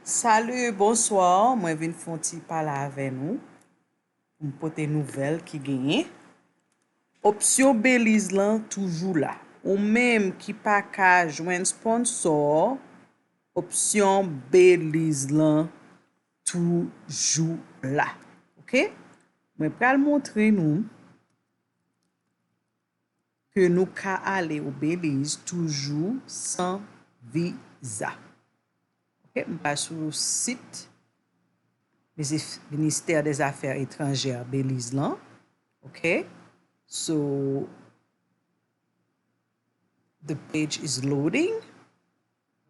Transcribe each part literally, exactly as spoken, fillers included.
Salut, bonsoir. Mwen vin fè yon ti pale avè nou pou m pote nouvèl ki genyen. Opsyon Belize lan toujou la. Ou menm ki pa ka jwenn sponsor, opsyon Belize lan toujou la. Oke? Mwen pral montre nou ke nou ka ale o Belize toujou san viza. Oke, m pral sou sit Minis-, Ministère des Affaires Étrangères Belize lan. Oke, so the page is loading.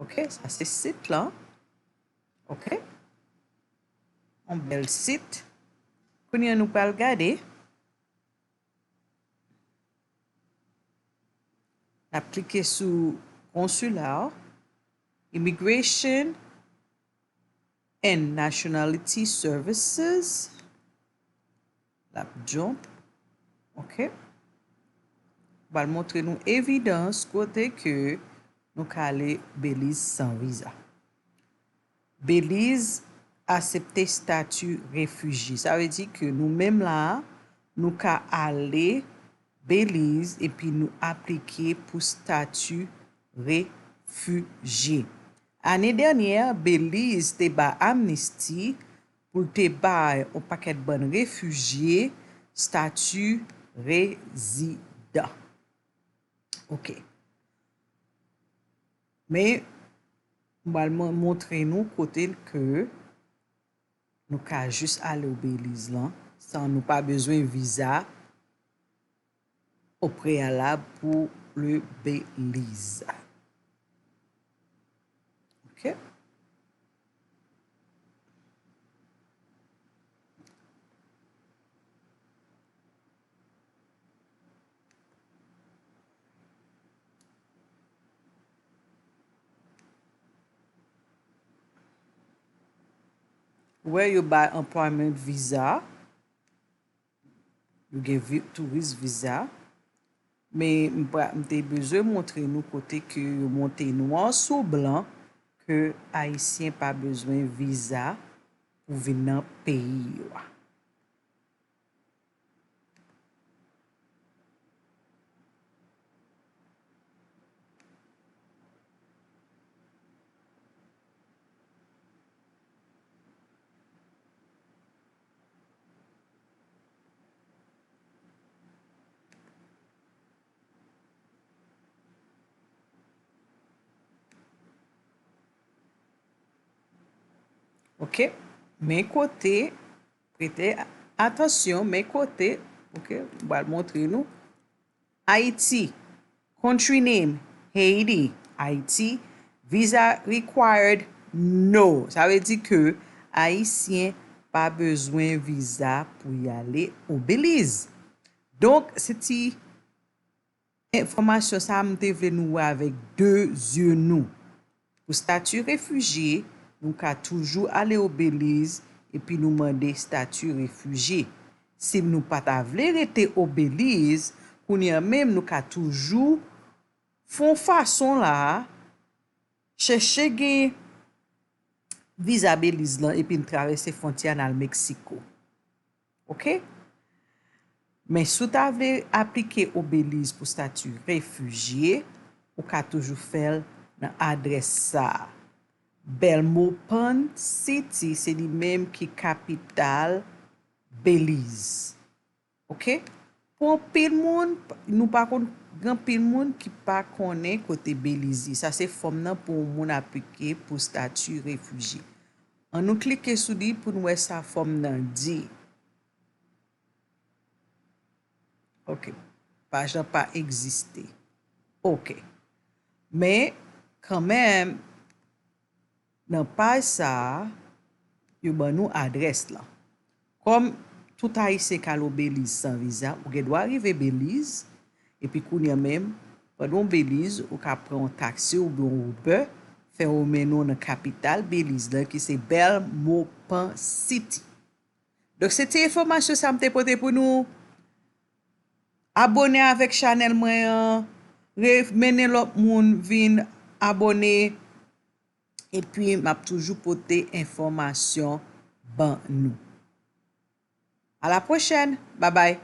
Oke, sa se sit lan. Oke, yon bèl sit. Kounye a nou pral gade. N ap klike sou Consular, Immigration and Nationality Services. L ap jump. Oke. L ap montre nou evidans kote ke nou ka ale Belize san viza. Belize aksepte estati refijye. Sa vle di ke nou menm la a, nou ka ale Belize epi nou aplike pou estati refijye. Ane dènyè, Belize te ba amnisti pou l te bay yon pakèt bann refijye estati rezidan. Oke. Men, m pral mon-, montre nou kote ke nou ka jis ale o Belize lan, san nou pa bezwen viza o preyalab pou le Belize. Oke. Wè yo bay employment visa, yo gen vi-, tourist visa, men m pa, m te bezwen montre nou kote ke yo monte nwa sou blan ke Ayisyen pa bezwen viza pou vin nan peyi yo a. Oke, men kote, prete atansyon, men kote, oke, m pral montre nou. Ayiti, country name, Haiti, Ayiti, visa required, no. Sa vle di ke Ayisyen pa bezwen viza pou y ale o Belize. Donk, se ti enfòmasyon sa a m te vle nou wè avèk de zye nou. Pou estati refijye, nou ka toujou ale o Belize epi nou mande estati refijye. Si nou pa ta vle rete o Belize, kounye a menm nou ka toujou fè yon fason la a, chèche gen viza Belize lan epi n travèse fwontyè a n al Meksiko. Oke? Men si w ta vle aplike o Belize pou estati refijye, ou ka toujou fè l nan adrès sa a. Belmopan City se li menm ki kapital Belize. Oke? Pou anpil moun, nou pa konn, gen anpil moun ki pa konnen kote Belize ye. Sa se fòm nan pou yon moun aplike pou estati refijye. Ann nou klike sou li pou n wè sa fòm nan di. Oke. Paj lan pa egziste. Oke. Men, kanmenm, nan paj sa a, yo ban nou adrès lan. Kòm tout Ayisyen k al o Belize san viza, ou gen dwa rive Belize, epi kounye a menm, pandan w Belize, ou ka pran yon taksi oubyen yon Uber, fè yo mennen w nan kapital Belize lan, ki se Belmopan City. Donk, se ti enfòmasyon sa a m te pote pou nou. Abòne avèk chanèl mwen an, re-, mennen lòt moun vin abòne. Epi m ap toujou pote enfòmasyon ban nou. A la pwochèn. Babay.